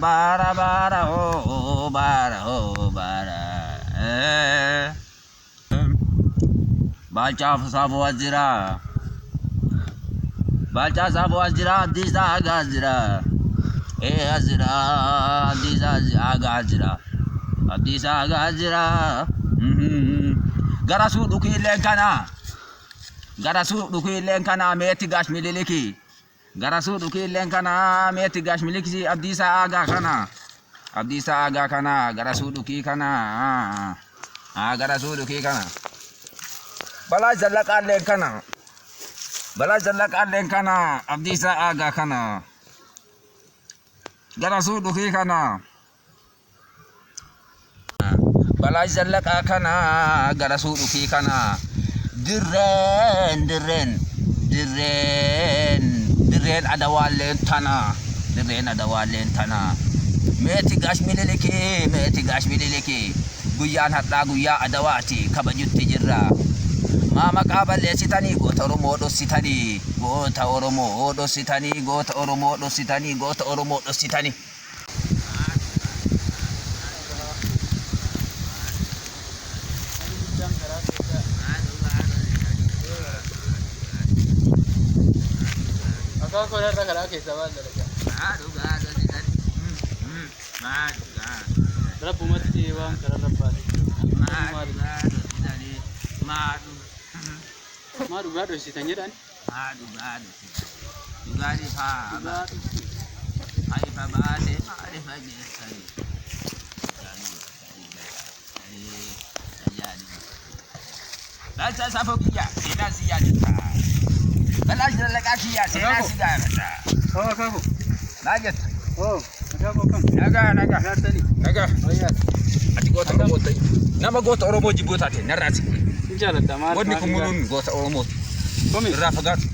Baara baara hoo baara hoo baara. Baalchaa Saafoo as jira. Baalchaa Saafoo as jira. Abdiisaa Aagaa as jira. Ee as jira. Abdiisaa Aagaa as jira. Abdiisaa Aagaa as jira. Garasuu dhukiilleen kana. Garasuu dhukiilleen kana meetti gaash mililiki. Garasuu dhukiilleen kana meetti gaash milikisi Abdiisaa Aagaa kana. Abdiisaa Aagaa kana garasuu dhukii kana. Garasuu dhukii kana. Balaa Zallaqaalleen kana. Balaa Zallaqaalleen kana Abdiisaa Aagaa kana. Garasuu dhukii kana. Balaa Zallaqaa kana Garasuu dhukii kana. Dirreen dirreen dirreen dirreen adawaalleen tana dirreen adawaalleen tana. Meeti gaash mililikii meeti gaash mililikii guyyaan har'aa guyyaa adawaati kabajutti jirra. Maa maqaa balleessitanii goota Oromoo dhossitanii goota Oromoo dhossitanii goota Oromoo dhossitanii goota Oromoo dhossitanii. Akaakuu irra karaa keessa maal dalagaa? Rabbumatti waan karaa rabbaate. Maa dhugaa dhoksitan jedhan? Dhugaa dhoksitan. Balchaa Saafoo kiyya seenaan si yaadata. Balaa Zallaqaa kiyya seenaan si gaafata. Oo akaakuu. Maal jetta? Oo akaakuu akkam? Nagaa nagaa. Nyaatanii? Nagaa. Wayyaas. Ati goota Oromoo ta'i. Nama goota Oromoo jibboo taate narraa si. Hin jaaladha maal? Wanni kun muluun goota Oromooti. Kumi. Irraa fagaatu.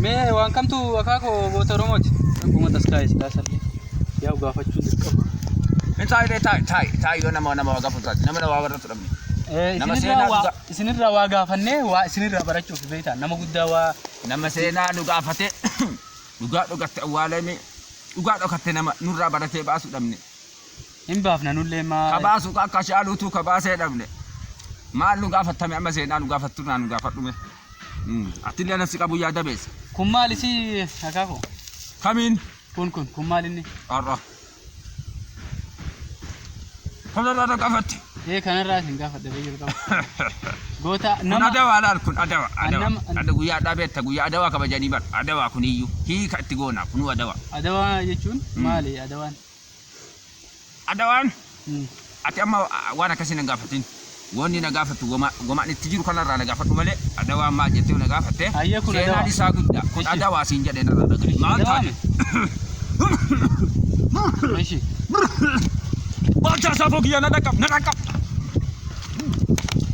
Mee waan kamtu akaakuu goota Oromooti? Rabbuma taskaa'e silaa sallee. Yaa gaafachuun dirqama. Hin taa'e taa'i taa'i taa'i yoo nama nama waa gaafatu taate nama nama waa baratu dhabne. Nama Isinirraa seenaa waa dhugaa. isinirraa waa gaafannee waa isinirraa barachuuf beektaa nama guddaa waa Nama seenaa nu gaafate dhugaa dhugatte awwaalame dhugaa dhokatte nama nurraa baratee baasu dhabne. hin baafna nullee Ka maa baasu ka akka shaaluutu ka baasee dhabne. Maal nu gaafattame amma seenaa nu gaafattu naa nu gaafadhume. Atillee nafsi qabu yaa dabeessa. kun maal isii akaakuu Kamiin? kun kun kun maal inni Har'a. Kanarraa na gaafatte. ee kanarraa isin gaafadha bee jalqaba goota Kun nama adawaa laal kun adawa adawa. Nama- Ada guyyaa adhaa beekta guyyaa adawaa kabajanii bar adawaa kuniyyuu hiika itti goonaa kunuu adawaa. adawaa jechuun maali adawaan Adawaan ati amma waan akkasii na gaafatin. Wanni na gaafattu goma goma ani itti jiru kanarraa na gaafadhu malee adawaan maal jettee na gaafatte Hayyee kun seenaan adawaa. isaa guddaa kun Ishi. adawaa siin jedhee narraa dhagaye. Maal Adawaa taate? Ishi. Baalchaa Saafoo kiyya na dhaqqab na dhaqqab.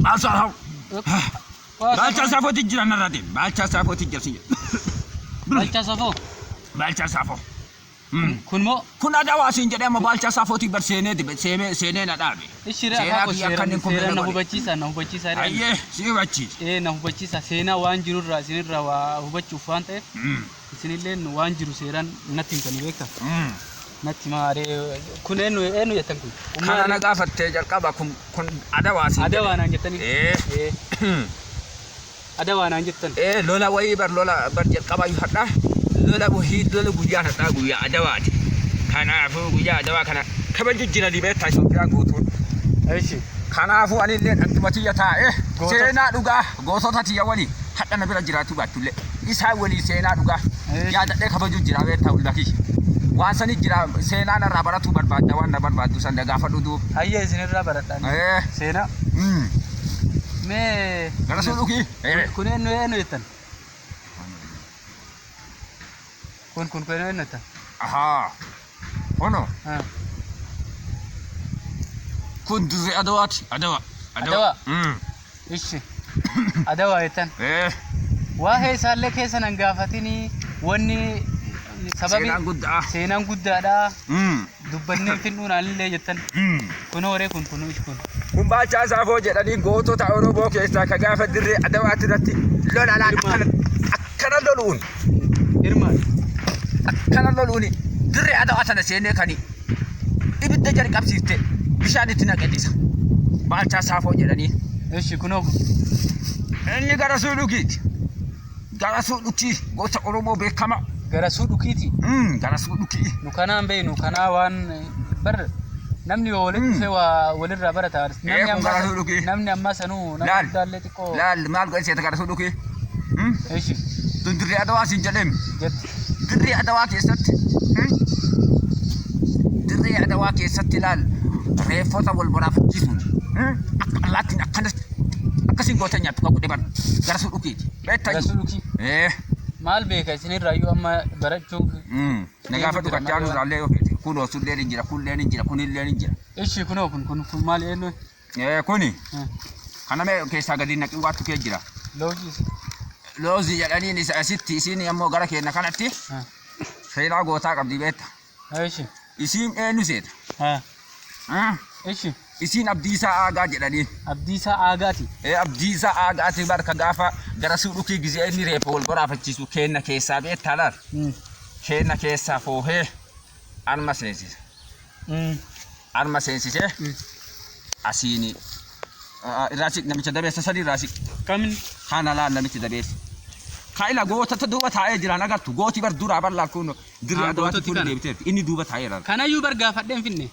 Baalchaa Saafoo. Baalchaa Saafooti jira narraa deemi. Baalchaa Saafooti jira siin jedhe. Baalchaa Saafoo. Baalchaa Saafoo. Kun moo Kun adawaa siin jedhee amma Baalchaa Saafootii bar seenee dibe seenee seenee na dhaabe. Ishi ree Seenaa akaakuu kiyya akka inni seeran hin kufne seeran na na godhe. hubachiisa na hubachiisa ree. Hayyee si hubachiisa. Ee na hubachiisa seenaa waan jirurraa isinirraa waa hubachuuf waan ta'eef isinilleen waan jiru seeraan natti himtanii beektaa. Natti himaa ree kun eenyu eenyu jettan kun? Kun Kana maali? na gaafattee jalqaba kun kun adawaa siin jedhe. Adawaa naan jettanii. Ee. Ee adawaa naan jettan. Ee lola wayii bar lola bar jalqaba iyyuu hadhaa lola wayii lola guyyaan hadhaa guyyaa adawaati. Kanaafuu guyyaa adawaa kana kabaju jira beektaa Itoophiyaan guutuun. Ishi. Kanaafuu anillee dhantuma tiyya taa'ee Gootota. seenaa dhugaa gootota tiyya waliin hadha na bira jiraachuu baattullee isaan waliin seenaa dhugaa Eesh. yaadadhee kabaju jira beektaa ulbakii. Waan sani jira seenaa narraa baratuu barbaadda waan na barbaaddu san gaafadhu duub. Hayyee isinirraa baradhaan. Ee. Seenaa. Mee. Gara suu dhukii. Ee. Kun eenyu eenyu jettan? Kun kun kun eenyu jettan? Ahaa. Hono. Ah. Kun dirree adawaati. Adawa. Adawaa? Ishi. Adawaa jettan. Ee. Waa'ee isaallee keessa nan gaafatinii wanni sababi Seenaan guddaa. seenaan guddaadha dubbannee finnuun alillee jettan kun horee kun kun kun Kun Baalchaa Saafoo jedhanii gootota Oromoo keessaa ka gaafa dirree adawaati irratti lola laal Hirmaata. akkana akkana loluun hirmaata. akkana loluun Dirree Adawaa tana seenee kani ibidda jari qabsiifte bishaan itti naqe isa. Baalchaa Saafoo jedhanii. Eshi kunoo kun. Inni Garasuu Dhukiiti. Garasuu Dhukii gosa Oromoo beekama. Garasuu Dhukiiti. Garasuu Dhukii. Nu kanaan beeknu kanaa waan bar namni yoo walitti dhufee waa walirraa barata. Ee, kun Garasuu Dhukii. Namni ammaa sanuu nama Laal. guddaallee xiqqoo. Laal maal godhe seeta Garasuu Dhukii? Eshi Tun dirree Adawaa siin jedheem. jetti. Dirree Adawaa keessatti dirree Adawaa keessatti laal reeffota wal boraafachiisuun akka allaattiin akkanas akkasiin gootee nyaattu kan godhe bar Garasuu Dhukiiti. Beektaa? Garasuu Dhukii. Ee. Maal beeka isinirraayyuu amma barachuu. Na gaafadhu kan jaalu irraallee yoo feete. Kunoo sulleen hin jira, kulleen hin jira, kunilleen hin jira. Eshi kunoo kun kun kun maal eenyu? Ee kuni kana mee keessaa gadi naqii waattu kee jira. Loojii. Loozii jedhaniin isa asitti isiin ammoo gara keenya kanatti seenaa gootaa qabdi beekta. Eshi. Isiin eenyu seeta? Eshi. Isiin Abdiisaa Aagaa jedhaniin. Abdiisaa Aagaati. Ee Abdiisaa Aagaati barka gaafa Garasuu Dhukii gizee inni reeffa wal boraafachiisu keenna keessaa beektaa laal. Keenna keessaa foohee arma seensise. Arma seensisee asiin irraa siq namicha dabeessa sadi irraa siq. Kamin? Kana laal namichi dabeessa. Kaa'ila gootota duuba taa'ee jiran agartu gooti bar duraa bar laal kun dirree Ah, Adawaatti goototi kun kana. deebiteerti inni duuba taa'eera. Kanayyuu bar gaafadhee hin finne.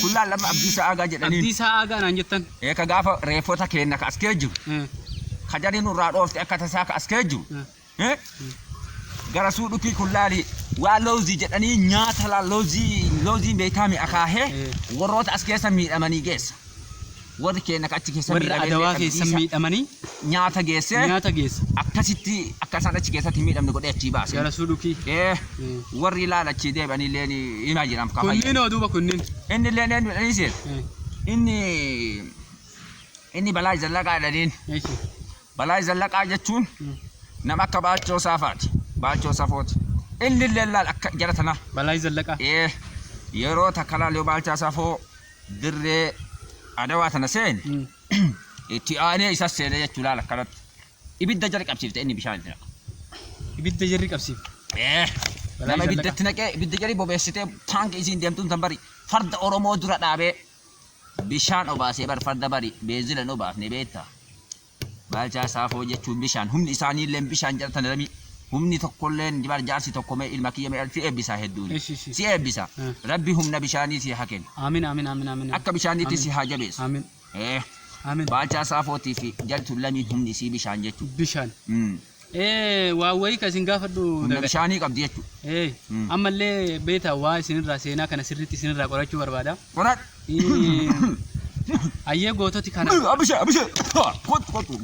Kun laal lama Abdiisaa Aagaa jedhaniin. Abdiisaa Aagaa naan jettan. Ee ka gaafa reeffota keenna ka as kee jiru. Ka jarri nurraa dhoofte akka tasaa ka as kee jiru. Garasuu Dhukii kun laali waa loozii jedhanii nyaata laal loozii looziin beektaami akaahee warroota as keessa miidhamanii geessa. Warri keenya ka achi keessa Warra miidhame Adawaa illee keessa Abdiisaa miidhamanii nyaata geessee nyaata geessa. Akkasitti akka isaan achi keessatti hin miidhamne godhee achii baase. Garasuu Dhukii. Ee warri ilaala achii deebi'anii illee himaa jiran ka fayya. Kunniin hoo duuba kunniin. Inni illee eenyu jedhanii seera. Inni inni Balaa Zallaqaa jedhaniin. Eeshi. Balaa Zallaqaa jechuun nama akka Baachoo Saafaati. Baachoo Safooti. Inni illee laal akka jara tanaa. Balaa Zallaqaa. Ee yeroo takka laal yoo Baalchaa Safoo dirree Adawaa tana seene itti aanee isas seene jechuu laal akkanatti. Ibidda jara qabsiifte inni bishaan itti naqa. Ibidda jarri qabsiifte. Ee Balaa nama Zallaqaa. ibidda itti naqee ibidda jari bobeessitee taanki isiin deemtuun tan bari farda Oromoo dura dhaabee bishaan obaasee bar farda bari beenzila hin obaafne beektaa. Baalchaa Saafoo jechuun bishaan humni isaaniilleen bishaan jala tana lamii humni tokkolleen bar jaarsi tokko mee ilma kiyya mee si eebbisaa hedduun Ishi, ishi. si eebbisa rabbi humna bishaanii si haa kennu Aamin aamin aamin aamin. akka bishaaniitti si haa jabeessu Aamin aamin. Baalchaa Saafootii fi jaltuun lamiin humni isii bishaan jechuudha. Bishaan. Waa wayii ka isin gaafadhu Humna daga. bishaanii qabdi jechuudha. Ammallee beektaa waa isinirraa seenaa kana sirriitti isinirraa qorachuu barbaada. Qoradhu. Hayyee goototi kana. Abishee abishee kottu kottu.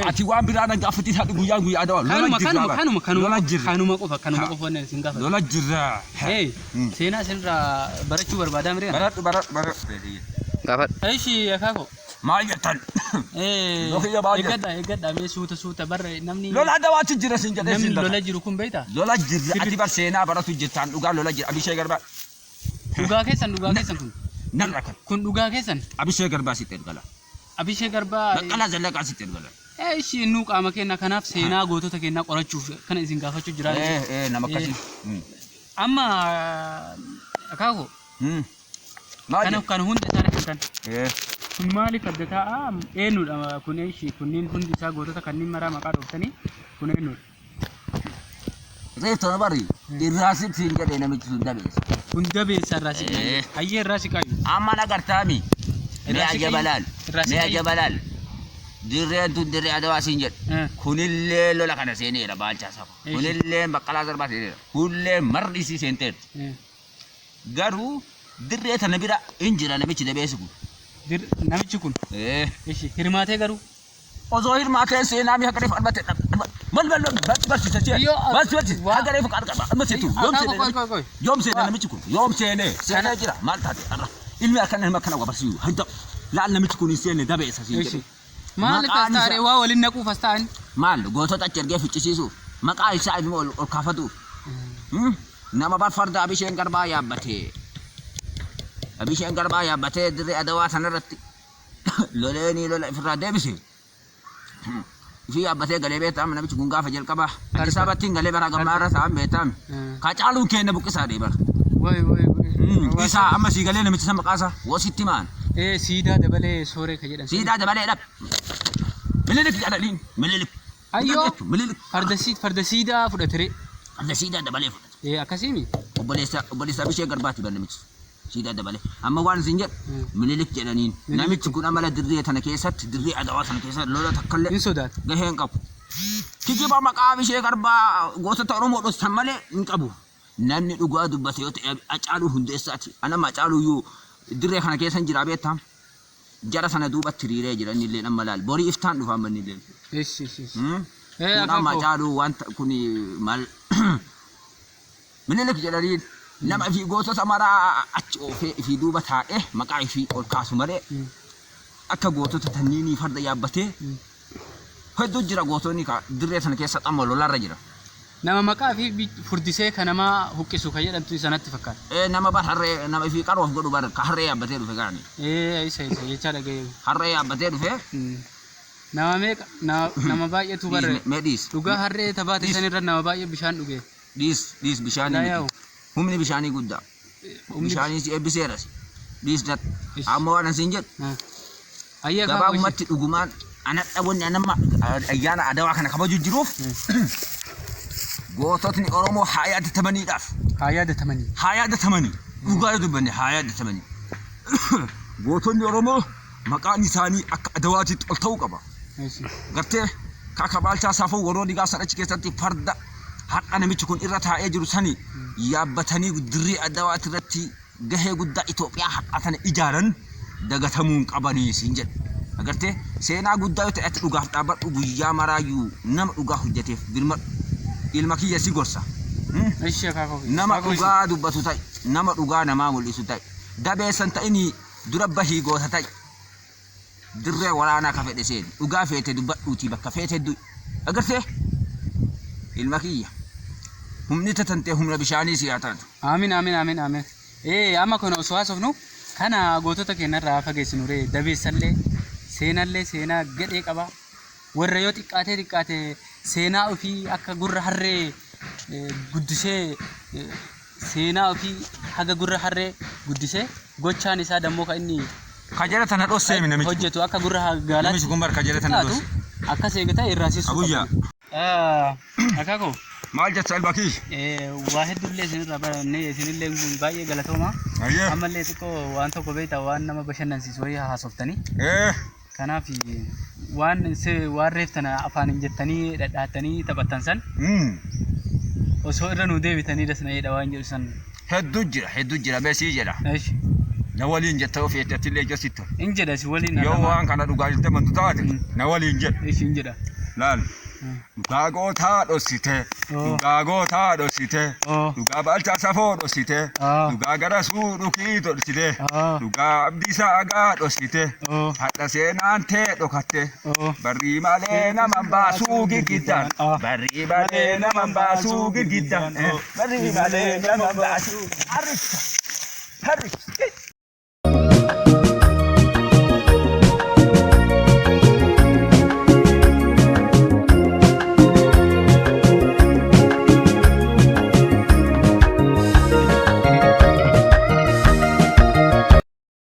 Ati waan biraa na gaafatiin haadhi guyyaan guyyaa adawaa. Lola Kanuma jirra kanuma bara. kanuma kanuma Lola jirra. kanuma qofa kanuma Ha. qofa wannan isin gaafadhu. Lola jirra. Seenaa isinirraa barachuu barbaadaa miree? Baradhu baradhu baradhu. Gaafadhu. Ishi akaako. Maal jettan? Lola baay'ee. Eeggadha eeggadha mee suuta suuta barra namni Lola adawaatu jira sin jedhee namni sin lola lafa. jiru kun beektaa? Lola jirra ati bar seenaa baratu jirtaan dhugaa lola jira Abishee Garbaa. Dhugaa keessan dhugaa keessan kun Narra kan. kun dhugaa keessan Abishee Garbaa sitti ergala. Abishee Garbaa. Baqqalaa Zallaqaa sitti ergala. Ishii innuu qaama keenya kanaaf seenaa gootota keenyaa qorachuuf kana isin gaafachuu jira. Ee ee nama akkasii. Amma akaako Maal kana jedhu? kan hunda isaa argitan. Ee. Kun maaliif adda ta'a? Eenyudha kun ishii kunniin hundi isaa gootota kanneen maraa maqaa dhooftanii kun eenyudha? Reef tana bari irraa sitti hin jedhee namichi sun dabeessa. Kun dabeessa irraa siqaa. Ee. Hayyee irraa siqaayu. Amma nagartaami. Mee Irraa ajaba siqaayu. laal. Irraa Mee siqaayu. ajaba laal. Dirreen tun dirree Adawaa siin jedhu. Kunillee lola kana seeneera Baalchaa Safo. Eeshi. Kunillee Baqqalaa Garbaa seeneera. Kunillee marri isii seenteerti. Garuu dirree tana bira hin jira namichi dabeessi kun. Namichi kun. Ee. Ishi hirmaatee garuu. Osoo hirmaatee seenaa mi haqareef arbate mal mal mal barsiisa jee. Yoo, Barsi barsi waa- haqareef arma seetu yoom Akaakuu seenee qoy qoy qoy. yoom seenee namichi kun yoom seenee seenee jira maal taate har'a ilmi akkana ilma akkana waa barsiisu hanta laal namichi kun hin seenne dabeessa siin Ishi. jedhe. Maal Maqaan akkas taare isaa- waa waliin naquuf as ta'an. Maal gootota achi ergee ficcisiisuuf maqaa isaa ilma ol ol kaafatuuf. Nama bar farda Abisheen Garbaa yaabbatee. Abisheen Garbaa yaabbatee dirree Adawaa sanarratti loleenii lola ifirraa deebise. Ifii yaabbatee galee beektaa namichi kun gaafa jalqabaa. Addis Ababattiin galee bara gammaa irra taa'an beektaa. Hacaaluun keenya buqqisaa deebar. Wayi wayi wayi. Isaa amma sii galee namicha san maqaa isaa wasitti maan. Ee siidaa dabalee sooree ka jedhan. Siidaa dabalee dhab. Mililik jedhaniin mililik. Ayyoo. Mililik. Farda farda siidaa fudhatere. Farda siidaa dabalee fudhate. Ee akkasiimi. Obboleessa Abishee Garbaati bar namichi. Siidaa dabalee. Amma waan isin jedhu Mililik jedhaniin. Namichi kun amala dirree tana keessatti dirree Adawaa tana keessatti lola takkallee Hin sodaatu. gahee hin qabu. Kijiba maqaa Abishee Garbaa gootota Oromoo dhossan malee hin qabu. Namni dhugaa dubbate yoo ta'e Hacaaluu Hundeessaati. Anama Hacaaluu iyyuu dirree kana keessa hin jiraa beektaa? Jara sana duubatti hiriiree jira inni illeen amma laal. Borii iftaan dhufa amma inni illeen. Ishi ishi ishi. Kun amma Akaakoo. Hacaaluu wanta kun maal Minilik jedhaniin nama ifii gootota maraa achi oofee ifii duuba taa'ee maqaa ifii ol kaasu malee akka gootota tanniinii farda yaabbatee hedduu jira gootonni ka dirree sana keessa xamma lolarra jira. Nama maqaa fi furdisee ka namaa huqqisu ka jedhamtu isa natti fakkaata. Ee nama bar harree nama ifii qaroof godhu bar ka harree yaabbatee dhufe gaani. Ee isa isa jechaa dhaga'ee. Harree yaabbatee dhufe. Nama meeqa nama baay'eetu bar Dhiis mee dhiis. dhugaa harree tabaate Dhiis. san irra nama baay'ee bishaan dhuge. Dhiis dhiis bishaanii Laa miti. yaa'u. Humni bishaanii guddaa. Humni Bishaanii si eebbiseeras. Dhiis dat. Ish. Amma waan an siin jedhu Ah. Ayyee akaakuu ishee. gabaabumatti dhugumaan anadha wanni anamma ayyaana adawaa kana kabaju jiruuf goototni Oromoo haa yaadatamaniidhaaf. Haa yaadatamanii. Haa yaadatamanii. Dhugaa yoo dubbanne haa yaadatamanii. Gootonni Oromoo maqaan isaanii akka adawaatitti ol ta'uu qaba. Eshi. Gartee ka akka Baalchaa Saafoo warroonni gaaf san achi keessatti farda har'a namichi kun irra taa'ee jiru sani yaabbatanii dirree adawaati irratti gahee guddaa Itoophiyaa har'aa tana ijaaran dagatamuu hin qabanii siin jedhe. Agartee seenaa guddaa yoo ta'e ati dhugaaf dhaabbadhu guyyaa maraayyuu nama dhugaa hojjeteef birmadhu. Ilma kiyya si gorsa. Eshi akaakoo kiyya. Nama Akaakoo ishee. dhugaa dubbatu ta'i. Nama dhugaa namaa mul'isu ta'i. Dabeessa hin ta'inii dura bahii goota ta'i. Dirree waraanaa ka fedhe seeni. Dhugaa feete dubbadhuutii bakka feete du'i. Agartee? Ilma kiyya. Humni tatantee humna bishaanii si haa taatu. Aamin aamin aamin aamin. Ee amma kana osoo haasofnu kana gootota keenya irraa fageessinu ree dabeessallee seenallee seenaa gadhee qaba. Warra yoo xiqqaatee xiqqaate seenaa ofii akka gurra harree guddisee seenaa ofii haga gurra harree guddisee gochaan isaa dammoo kan inni Ka jala tana dhosseemi namichi kun. hojjetu akka gurra gaalaatti Namichi kun bar ka jala tana xiqqaatu dhosse. akkas eegata irraa sissuu Abuyyaa. qabna. Akaakoo Maal jetta ilma kiyya? waa hedduullee isinirraa barannee isinillee baay'ee galatooma. Ayyee. Ammallee xiqqoo waan tokko beekta waan nama bashannansiisu wayii haasoftanii. Kanaaf waan waan reef tana afaaniin jettanii dhadhaattanii taphattan san osoo irra nuu deebitanii das na jedha waan jedhu san. Hedduu jira hedduu jira mee sii jedha. Eshi. Na waliin jetta yoo feete atillee ijoo sitti tola. In jedha si waliin Yoo arrabaa. waan kana dhugaa jettee amantu taate na waliin jedha. Eshi in jedha. Laal. Dhugaa gootaa dhossite. Dhugaa gootaa dhossite. Dhugaa Baalchaa Safoo dhossite. Dhugaa Garasuu Dhukii dhossite. Dhugaa Abdiisaa Agaa dhossite. Hadha seenaan tee dhokatte. Barrii malee nama baasuu girgiddaan. Barrii malee nama baasuu girgiddaan. Barrii malee nama baasuu. Harricha. Harricha.